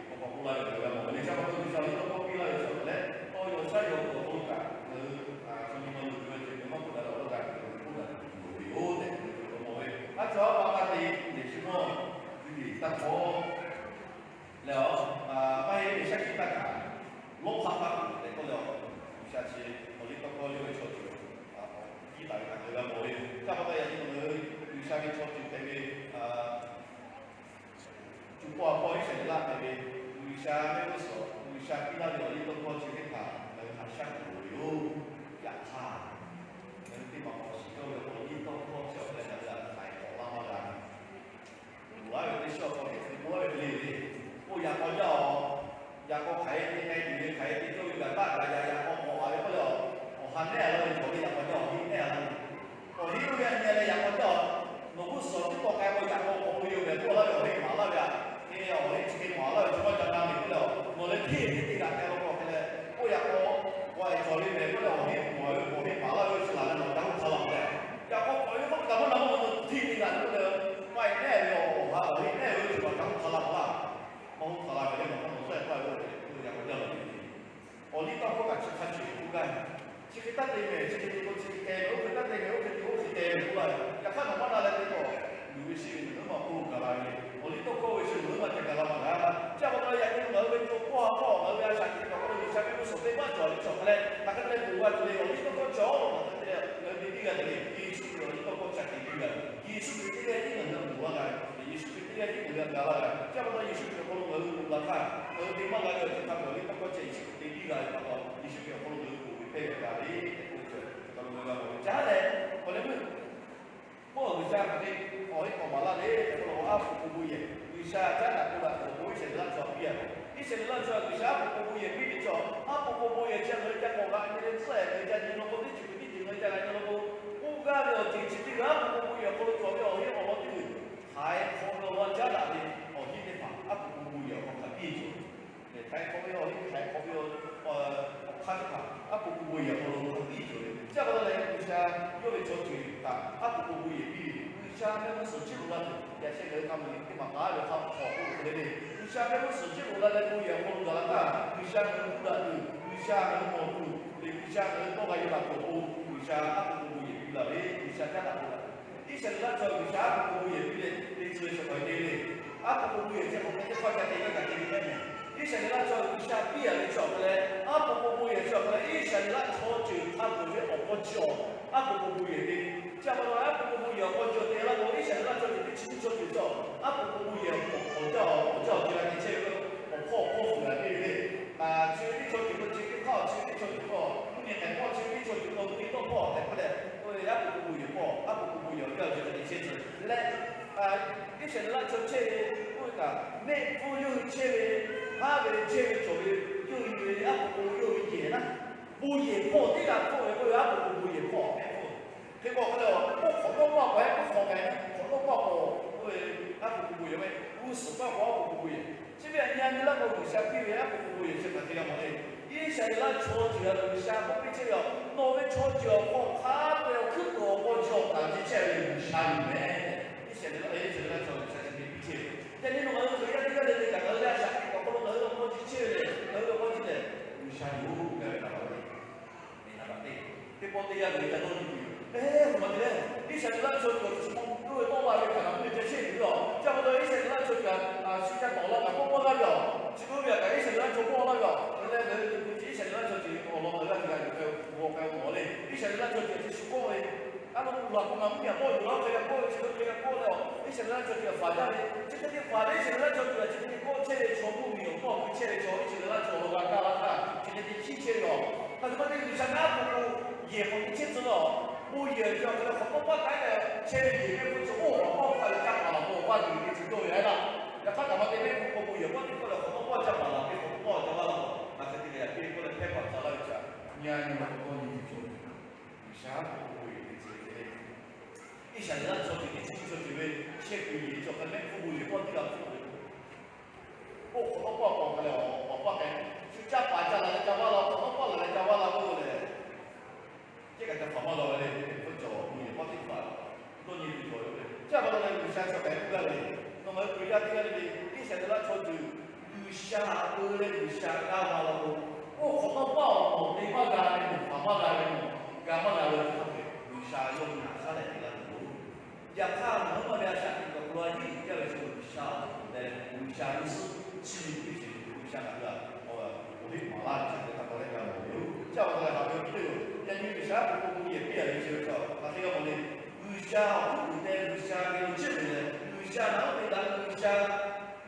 k'awꞈ k'awꞈ k'oˆ laˇ ve ngaˬ hui g'a mawˬ ve le. Chi a pa taw G'uiˬsha ve tawˇ hkawˇ piˇ laˇ ve chaw leh, tawˇ yaw shaˉ yaw tuˬ awˬ hk'aw lo kaꞈ ngaˬ hui chaw nyi ma luˬ ve ceh ve maˇ k'oˆ daꞈ leh awˬ g'aˇ kaꞈ ngaˬ hui k'oˆ daꞈ tuˬ yoˬ ve yoˬ tehꞈ Chaw a pa taˇ te, Yeˍsuˆ mawˇ, Yuˇ liꞈ taˇ hkawˇ leh, a, maˇ heˆ ve shaˉ hkiˆ taˇ kaꞈ, lawˇ hpaˆ taˇ kuˬ tehꞈ k'oˆ leh, G'uiˬsha chi awˬ liˇ tawˇ hkawˇ yawˇ ve chaw ceuˬ, a, piˇ taˍ ve htaꞈ ngaˬ hui g'a mawˬ ve. Chi pa taw yaꞈ nyi ngaˬ hui G'uiˬsha ve chaw ceuˬ hpehꞈ ve, a, cuˬ paw a paw Iˉsaˍreˍlaˆ hpehꞈ ve, G'uiˬsha mehˆ g'uˇ suhˍ G'uiˬsha piˇ laˇ ve awˬ liˇ tawˇ hkawˇ chi teˇ hpaˍ ngaˬ hui haꞈ shaˉ kuˬ loˍ ve yoˬ. Yaꞈ hk'aˇ, ngaˬ hui teˇ hpaˍ k'awꞈ shiˍ cawˇ ve awˬ liˇ tawˇ hkawˇ chi awˬ hk'e leh ngaˬ hui htaꞈ htaiˍ k'awꞈ laˇ maˇ g'a. Luˬ laˇ ve teˇ shawˇ k'awꞈ hk'e k'oˆ laˇ ve hk'e le le, k'oˆ yaꞈ k'aw jaˇ-oˬ. Yaꞈ k'aw hk'aˬ hk'e te k'ai tuˬ ve, hk'aˬ hk'e te cawˇ ve gaˬ taˆ gaˬ yaꞈ, yaꞈ k'aw k'awꞈ la ve k'oˆ leh, awˬ ha nehˉ a laˇ ve cawˬ ve yaꞈ k'aw jaˇ, awˬ heˆ nehˉ a laˇ ve, awˬ heˆ oˇ ve a nyi leh yaꞈ k'aw jaˇ-oˬ. Nawˬ g'uˇ suhˍ teˇ k'awꞈ k'ai k'o yaꞈ k'aw k'awꞈ k'oˆ ve yoˬ mehˍ k'oˆ laˇ ve, awˬ heˆ maˍ laˇ ve aꞈ. Eˬ, awˬ heˆ chi hk'e maˍ laˇ ve chi maˇ ca na mehˍ k'oˆ leh, nawˬ leh hteˇ ve teˇ g'aˇ k'ai law k'o hk'e leh, k'oˆ yaꞈ k'aw k'awꞈ cawˬ ve mehˍ k'oˆ leh, awˬ heˆ maˍ ve awˬ heˆ maˍ laˇ ve chi laˬ leh nawˬ ca k'oˆ hk'a la k'o leh, yaꞈ k'aw k'awꞈ ve k'oˆ kaꞈ maˇ na maˇ k'oˆ, hteˇ ve g'aˇ k'oˆ leh, maˇ heˆ nehˉ ve awˬ ha awˬ heˆ nehˉ ve chi maˬ ca k'oˆ hk'a la k'o laˇ. Maˇ k'oˆ hk'a la ve leh nawˬ hk'a nawˬ tawˆ e k'oˆ ve k'oˆ yaꞈ k'aw jaˇ ve. Awˬ liˇ tawˇ hkawˇ kaꞈ chi hk'a ceuˬ k'oˆ gaˇ. Chi hk'e taˇ te mehˍ, chi hk'e te k'o chi hk'e te mehˍ, oˇ hk'e taˇ te mehˍ, oˇ hk'e te oˇ hk'e te mehˍ k'oˆ laˇ ve. Yaꞈ hk'aˇ nawˬ maˇ na leh teˇ k'o, luˬ ve shiˍ ve nawˬ hui maˇ k'oˆ gaˬ la ve. Awˬ liˇ tawˇ hkawˇ ve chi nawˬ hui maˇ ca gaˬ la maˇ g'a. Chi a pa taw yaꞈ nyi ngaˬ hui ve co hkawˇ ha hkawˇ ngaˬ hui ve a shaꞈ teꞈ kaꞈ k'oˆ ve G'uiˬsha ve mvuhˇ suhˍ teˇ maˇ cawˬ ve chi awˬ hk'a leh, hk'aˬ hk'e te leh tuˬ g'a tuˬ le awˬ liˇ tawˇ hkawˇ cawˬ-oˬ, hk'aˬ hk'e te leh ngaˬ hui te tiˉ g'a tuˬ le. Yeˍsuˆ ve awˬ liˇ tawˇ hkawˇ ca te tiˉ g'a tuˬ. Yeˍsuˆ Hkriꞈ teˇ g'aˇ tiˉ ngaˬ hui tuˬ g'a g'a ve, Yeˍsuˆ Hkriꞈ teˇ g'aˇ tiˉ ngaˬ hui g'a ga laˇ g'a ve. Chi a pa taw Yeˍsuˆ Hkriꞈ awˬ hk'aw lo ngaˬ hui tuˬ la htaˇ, ngaˬ hui te maˇ g'a ve awˬ ceuˬ hk'a peu-eˬ awˬ liˇ tawˇ hkawˇ ceh Yeˍsuˆ Hkriꞈ te tiˉ g'a ve pa taw, Yeˍsuˆ Hkriꞈ awˬ hk'aw lo ngaˬ hui tuˬ ve hpehˇ g'a ve tehꞈ k'oˆ ve cawˬ. Chi hk'a lo ngaˬ hui g'a mawˬ ve caˉ leh, awˬ leh meuˇ Pawˇluꞈ G'uiˬsha hk'aˬ hk'e k'awꞈ heˆ k'awꞈ maˍ laˇ le tehꞈ k'oˆ la k'o, aˉ poꞈ k'oˆ bon yehˬ G'uiˬsha caˉ daꞈ k'oˆ daꞈ tuˬ awˬ pon Iˉsaˍreˍlaˆ chaw piˇ a. Iˉsaˍreˍlaˆ chaw G'uiˬsha aˉ poꞈ k'oˆ bon yehˬ piˇ ve chaw, aˉ poꞈ k'oˆ bon yehˬ chi ngaˬ hui ca k'awꞈ g'aꞈ nyi leh tcuhˉ-ehˍ ngaˬ hui ca nyi law k'o, teˇ ceuˬ teˇ ceuˬ ngaˬ hui ca g'aꞈ nyi law k'o, k'oˆ gaˇ ve awˬ ceuˬ chi teˇ g'aˇ aˉ poꞈ k'oˆ bon yehˬ awˬ hk'aw lo cawˬ ve awˬ heˆ awˬ lawn teˇ ceuˬ htaiˍ hk'awꞈ ve awˬ lawn caˉ daꞈ ve awˬ heˆ teˇ hpaˍ aˉ poꞈ k'oˆ bon yehˬ awˬ hk'aw hk'a piˇ cawˬ. Htaiˍ hk'awꞈ ve awˬ heˆ, htaiˍ hk'awꞈ ve awˬ hk'aˇ teˇ hpaˍ aˉ poꞈ k'oˆ bon yehˬ awˬ hk'aw lo hk'a piˇ cawˬ ve. Chi a pa taw leh G'uiˬsha yawˇ ve chaw ceuˬ htaꞈ aˉ poꞈ k'oˆ bon yehˬ piˇ ve, G'uiˬsha mehˆ g'uˇ suhˍ jiˇ lo laˇ tuˬ yaꞈ sheh ngaˬ hui hk'a meuꞈ teˇ maˬ k'aˉ ve hk'a hk'awꞈ k'oˆ hk'e le le, G'uiˬsha mehˆ g'uˇ suhˍ jiˇ lo la leh bon yehˬ awˬ hk'aw lo gaˬ la htaˇ, G'uiˬsha ngaˬ hui k'oˆ daꞈ tuˬ, G'uiˬsha ngaˬ hui mawˬ tuˬ, leh G'uiˬsha ngaˬ hui tawˇ g'a yaw daꞈ tuˬ awˬ pon G'uiˬsha aˉ poꞈ k'oˆ bon yehˬ piˇ la ve, G'uiˬsha caˉ daꞈ k'oˆ daꞈ tuˬ. Iˉsaˍreˍlaˆ chaw G'uiˬsha aˉ poꞈ k'oˆ bon yehˬ piˇ leh te tcuh ve chaw hk'aˬ hk'e te le. Aˉ poꞈ k'oˆ bon yehˬ chi hk'aˬ hk'e teˇ hkawˇ ca te gaˇ kaꞈ te ve teˇ mehˍ. Iˉsaˍreˍlaˆ chaw G'uiˬsha piˇ a ve chi awˬ hk'e leh, aˉ poꞈ k'oˆ bon yehˬ chi awˬ hk'e leh Iˉsaˍreˍlaˆ chaw ceuˬ hk'a peu-eˬ ve awˬ hk'aw chi awˬ aˉ poꞈ k'oˆ bon yehˬ te. Chi a pa taw aˉ poꞈ k'oˆ bon yehˬ awˬ hk'aw chi awˬ te laˇ k'o, Iˉsaˍreˍlaˆ chaw ceuˬ teˇ chi nyiˇ chaw ceuˬ chi awˬ aˉ poꞈ k'oˆ bon yehˬ awˬ hk'aw awˬ jaˇ awˬ jaˇ awˬ ceuˬ g'a te chehˇ ve awˬ hk'aw awˬ hk'aw fuiˍ g'a te ve le. Chi ve teˇ chaw ceuˬ k'o chi teˇ hkawˇ, chi ve teˇ chaw ceuˬ k'o mvuhˇ nyi hk'aˬ hkawˇ, chi ve teˇ chaw ceuˬ k'o mvuhˇ nyi tawˇ hkawˇ tehꞈ k'oˆ leh, oˇ ve aˉ poꞈ k'oˆ bon yehˬ hk'aw aˉ poꞈ k'oˆ bon yehˬ awˬ jaˇ awˬ ceuˬ g'a te chehˇ tcuh leh, Iˉsaˍreˍlaˆ chaw chehˇ ve k'oˆ ve kaꞈ, mehˆ hpfuhˇ yawˇ hui chehˇ ve, haˉ ve chehˇ ve cawˬ ve, yawˇ hui ve aˉ poꞈ k'oˆ yawˇ hui yehˬ naˉ, bon yehˬ hpawˇ teˇ g'aˇ hpfuhˇ ve k'oˆ ve aˉ poꞈ k'oˆ bon yehˬ hpawˇ mehˆ hpfuhˇ. Hk'e k'o hk'e le, oˇ hk'awꞈ nawˉ paˆ k'awꞈ hehˉ, oˇ hk'awꞈ nawˉ paˆ k'awꞈ, oˇ ve aˉ poꞈ k'oˆ bon yehˬ ve, g'uˇ suhˍ paˆ k'awꞈ aˉ poꞈ k'oˆ bon yehˬ. Chi ve a nyi a nyi laˇ k'o G'uiˬsha piˇ ve aˉ poꞈ k'oˆ bon yehˬ chi hk'aˬ hk'e g'a mawˬ le. Iˉsaˍreˍlaˆ chaw ceuˬ a G'uiˬsha k'oˆ piˇ chehˇ ve, nawˬ ve chaw ceuˬ awˬ hk'aw hk'a peu-eˬ awˬ hkuiˉ puiˍ awˬ hk'aw cawˬ taˍ ve chehˇ ve G'uiˬsha yoˬ mehˍ. Iˉsaˍreˍlaˆ, Iˉsaˍreˍlaˆ chaw G'uiˬsha chi hk'e piˇ chehˇ ve. Yaꞈ nyi nawˬ ngaˬ hui Hkriꞈ yaˇ teˇ g'aˇ le le kaꞈ ngaˬ hui ve a shaꞈ teꞈ kaꞈ awˬ hk'aw lo ngaˬ hui awˬ hk'aw chi chehˇ ve lehˬ, ngaˬ hui ve awˬ hk'aw chi lehˬ, G'uiˬsha yoˬ gaˇ ve htaꞈ pa ve Teˇ pawˆ teˇ yanˇ ve ca dawˇ nyi tuˬ yoˬ. Eˬ, hk'aˬ ma te leh, Iˉsaˍreˍlaˆ chaw ceuˬ chi hk'aw lo ve tawˇ la ve hkaˍnanˍ mvuhˇmiˬ ceh chehˇ tuˬ ve a. Chi a pa taw Iˉsaˍreˍlaˆ chaw ceuˬ a shu ca tawˍ la kaꞈ k'oˆ maˇ g'aˇ ve a. Chi k'oˆ ve a kaꞈ Iˉsaˍreˍlaˆ chaw k'oˆ laˇ ve a. Leh leh leh leh chi Iˉsaˍreˍlaˆ chaw ceuˬ awˬ lawn ngaˬ g'a hk'e g'a yuˬ k'ai g'aw k'ai mawˬ le. Iˉsaˍreˍlaˆ chaw ceuˬ chi shu k'oˆ ve, a lo laˬ k'o ngaˬ mvuhˇmiˬ a k'oˆ yuˬ la hk'e g'a k'oˆ ve chi hk'e g'a k'oˆ leh a. Iˉsaˍreˍlaˆ chaw ceuˬ a faˍ jaˇ ve, chi hk'e te faˍ leh Iˉsaˍreˍlaˆ chaw ceuˬ a chi hk'e te k'oˆ chehˇ ve chaw mvuhˇmiˬ awˬ hpawˇ hk'e chehˇ ve chaw Iˉsaˍreˍlaˆ chaw awˬ lawn g'a kaˇ la htaˇ chi hk'e te chiˇ chehˇ ve a. Hk'aˬ hk'e ma te G'uiˬsha ngaˬ aˉ poꞈ k'oˆ yehˬ k'awꞈ te chehˇ tcuh lawˬ. Bon yehˬ chi awˬ hk'e leh hk'awꞈ tawˇ paˆ k'ai leh chehˇ ve yehˬ mehˆ hpfuhˇ chi oˇ awˬ hpawˇ hk'a leh caˇ paˍ laˬ k'o awˬ g'aˇ tuˬ ve te tcuh dawˇ ve a laˇ. Yaꞈ hk'aˇ kaꞈ ma te mehˆ hpfuhˇ k'o bon yehˬ k'awꞈ te k'oˆ leh hk'awꞈ tawˇ paˆ caˇ paˍ laˬ ve hk'awꞈ tawˇ paˆ caˇ g'aˇ laˇ k'o, hk'aˬ hk'e te leh yaꞈ piˇ k'oˆ leh hpehˇ paˍ tcuh laˇ ve chi a nyi a nyi ma k'awꞈ dawˇ nyi tuˬ cawˬ. G'uiˬsha aˉ poꞈ k'oˆ bon yehˬ te tcuh ve le. Iˉsaˍreˍlaˆ chaw ceuˬ teˇ chi nyiˇ chaw ceuˬ ve chehˇ kuiˬ yehˬ chi awˬ hk'e mehˆ hpfuhˇ bon yehˬ k'awꞈ te g'a hpfuhˇ ve. Oˇ hk'awꞈ tawˇ paˆ k'awꞈ hk'a leh awˬ paˆ k'ai, shu caˇ paˍ caˇ laˬ leh ca vaˇ la, hk'awꞈ tawˇ paˆ laˬ leh ca vaˇ la k'oˆ leh, cehˇ kaꞈ ca hpaˍ maˇ g'a ve le. Hpfuhˇ cawˬ bon yehˬ k'awꞈ te hpaˍ dawˇ nyi tuˬ cawˬ ve. Chi a pa taw leh G'uiˬsha chi hk'e k'oˆ gaˇ ve, nawˬ ngaˬ hui Hkriꞈ yaˇ teˇ g'aˇ le le, Iˉsaˍreˍlaˆ chaw ceuˬ G'uiˬsha peu leh G'uiˬsha g'a ma la k'o, oˇ hk'awꞈ tawˇ paˆ awˬ nawˬ te maˇ g'a ve, nawˬ hpaˍ maˇ g'a ve, nawˬ g'a maˇ g'a ve hk'a peu-eˬ G'uiˬsha yawˇ hui haꞈ shaˉ leh te laˇ tuˬ yoˬ. Yaꞈ hk'aˇ, nawˬ hui maˇ ve a shaꞈ teꞈ kuˬ awˬ hk'aw lo a yiˉ uiˍ jaˇ ve chaw G'uiˬsha awˬ hk'aw lo leh, G'uiˬsha g'uˇ suhˉ chiˇ nyi piˇ sheˍ, G'uiˬsha htaꞈ g'a awˬ viˉ maˍ laˇ ve chi teˇ htaˇ k'awꞈ leh g'a mawˬ ve yoˬ. Chi awˬ hk'aw lo haꞈ ve awˬ viˉ teˇ yoˬ, yaꞈ nyi G'uiˬsha ve k'oˆ k'oˆ yehˬ piˇ a ve chi ve chaw hk'aˬ hk'e g'a mawˬ le. G'uiˬsha awˬ hkuiˉ puiˍ te, G'uiˬsha geh lo chehˇ ve leh, G'uiˬsha naꞈ uˉ te la, G'uiˬsha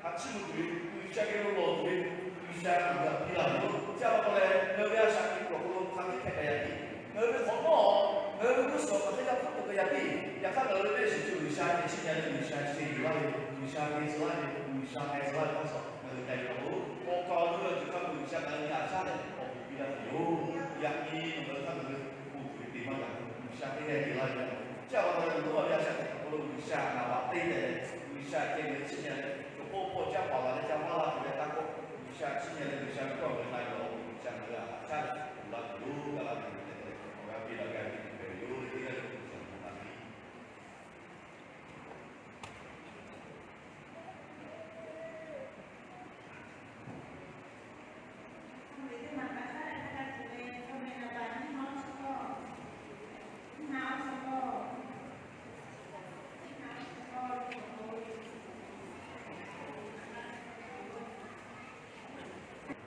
htaꞈ chiˇ mvuh tuˬ ve, G'uiˬsha geh lo lawˬ tuˬ ve, G'uiˬsha ngaˬ hui htaꞈ piˇ laˇ ve yoˬ. Chi awˬ hk'aw lo ngaˬ hui ve a shaꞈ teꞈ kuˬ awˬ hk'aw lo hk'aˬ hk'e hpehꞈ kaꞈ yaꞈ piˇ, ngaˬ hui ve hk'awꞈ nawˉ, ngaˬ hui ve g'uˇ suhˍ hk'aˬ hk'e g'a hpuˇ tuˬ kaꞈ yaꞈ piˇ. Yaꞈ hk'aˇ, ngaˬ hui ve mehˆ shiˍ chi G'uiˬsha geh chiˇ nyi leh, G'uiˬsha chi yuˬ laˇ ve, G'uiˬsha geh tcuh laˇ ve, G'uiˬsha geh tcuh laˇ ve hk'a shuˍ ngaˬ hui k'ai ve k'o, awˬ kaˍ awˬ nu ve tuˬ hk'a G'uiˬsha ngaˬ hui geh a shaˉ leh awˬ piˇ piˇ laˇ tuˬ yoˬ. Yaꞈ nyi nawˬ ngaˬ hui htaˇ ngaˬ hui bon tuˬ ve te maˇ g'a, G'uiˬsha teˇ g'aˇ te laˇ ve. Chi awˬ hk'aw lo nawˬ ve a shaꞈ teꞈ kuˬ awˬ hk'aw lo G'uiˬsha ngaˬ hui htaꞈ te tehꞈ leh, G'uiˬsha geh ngaˬ hui chiˇ nyi leh, awˬ hpawˇ hpawˇ caˇ paˍ laˬ leh ca maˇ laˇ tuˬ leh taˇ kawˆ, G'uiˬsha chiˇ nyi leh G'uiˬsha ve hkawˇ ngaˬ hui na yuˬ leh, G'uiˬsha ngaˬ hui htaꞈ a shaˉ leh uˬ laˇ tuˬ yoˬ, ga laˇ tuˬ yoˬ tehꞈ leh, awˬ g'aˇ piˇ laˇ g'a piˇ tuˬ hpehꞈ ve yoˬ le, teˇ g'aˇ le le G'uiˬsha htaꞈ na piˇ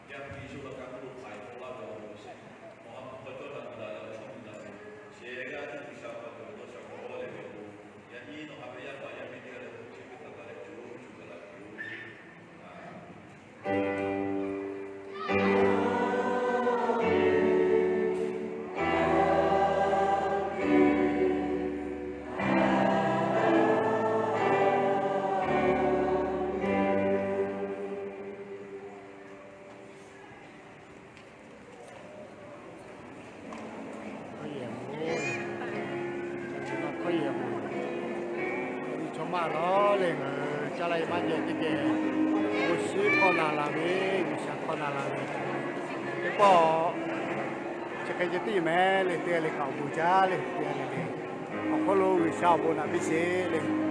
Yaꞈ nyi Yeˍsuˆ laꞈ ka hk'oˆ lo hk'aiˍ hk'awꞈ laˇ ve awˬ lawn sheˍ, nawˬ ha hpu hk'aw cawˇ daꞈ tuˬ daꞈ leh awˬ hk'aw lo daꞈ ve, shehˍ g'aˇ tiˉ G'uiˬsha awˬ hk'aw cawˬ ve dawˇ sha hk'aw leh ve k'o, yaꞈ nyi nawˬ ha ve yaˇ paˍ yaˇ miˇ teˇ g'aˇ leh hk'oˆ chi hk'e htaꞈ g'a leh co co gaˬ la tuˬ yoˬ. Hkawˇ yehˬ mawˬ, hkawˇ yehˬ mawˬ, chaw maˇ lawˉ leh ngaˬ hui caˇ laˇ e maˇ jehˬ teˇ geh, G'uiˬsha hkawˇ na la ve, G'uiˬsha hkawˇ na la ve, teˇ pawˆ chi hk'e ceh tiˉ yoˬ mehˍ le, teˇ g'aˇ le kaꞈ awˬ bon jaˇ le, teˇ g'aˇ le le awˬ hk'aw lo G'uiˬsha awˬ bon naꞈ piˇ sheˍ le.